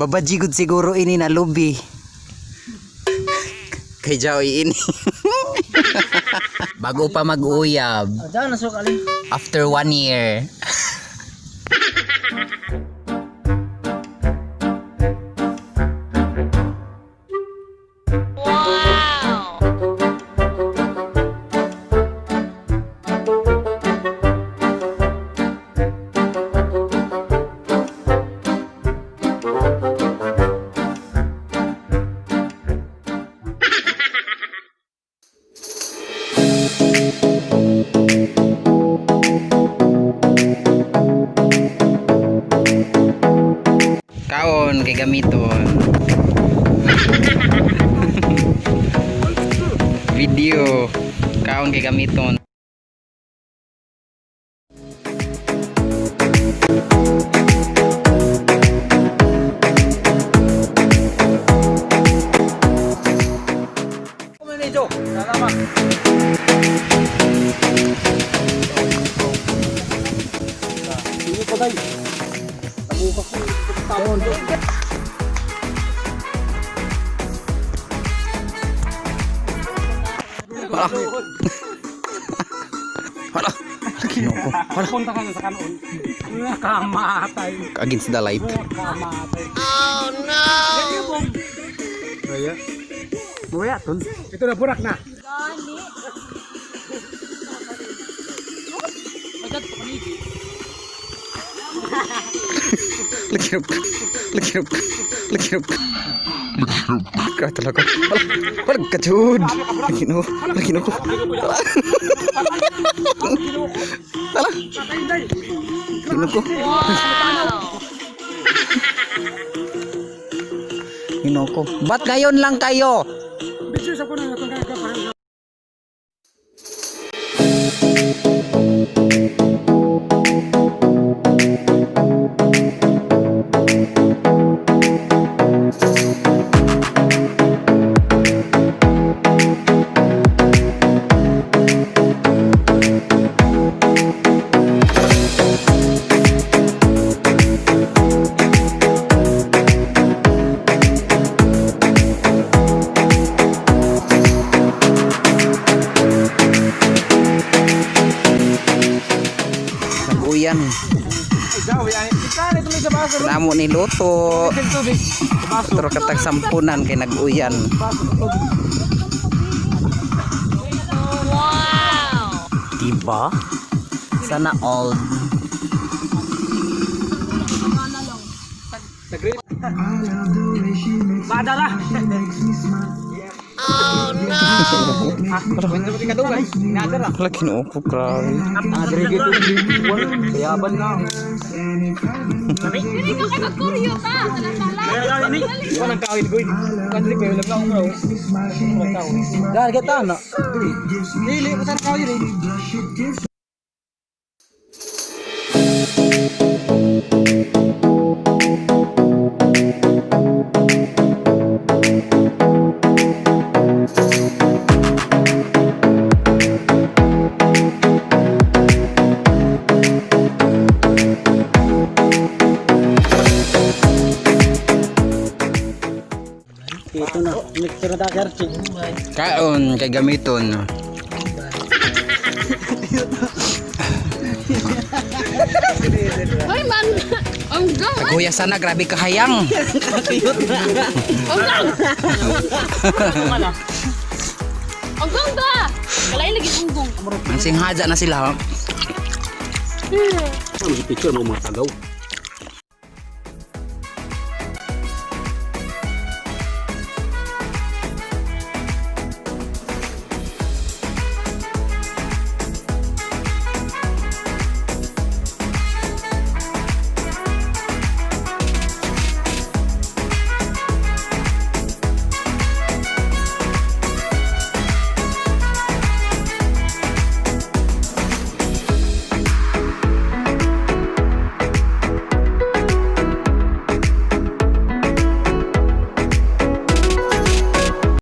Babajigod siguro ini na lubi. Kay Joey ini. Bago pa mag-uyab. After one year. Kaon kay gamiton. Video. Kaon kay gamiton. Wala. Wala. Ginoo ko. Wala. Punta ka na sa kanoon. Nakamatay. Against the light. Nakamatay. Oh no! Kaya? Buya, tol. Ito na, burak na. Lagi na. Lagi na. Lagi na. Ka talaga. Wala. Wala kajud. Lagi na. Lagi na ko. Wala. Wala. Ginoo ko. Ginoo ko. Ba't ngayon lang kayo? Video sa kuno na itong gagawin. Nag-uyan. Namo ni luto. Pero katag sampunan kay nag-uyan. Diba? Sana all. Madara! Wala, Ginoo ko, grabe. Kayaban na. Dili ka kay magkuryo ka. Talatala. Walang kawin ko. Kadri ko lang ako bro. Dahil kita na. Dili ko sa kawin eh. Ito na. Mixer na tayo, Kaon kay gamiton. Hoy man. Ang gang. Kaguya sana grabe kahayang. Ang gang. Ang gang ba? Kalay lagi unggong. Ang singhaja na sila. Picture mo mga tagaw.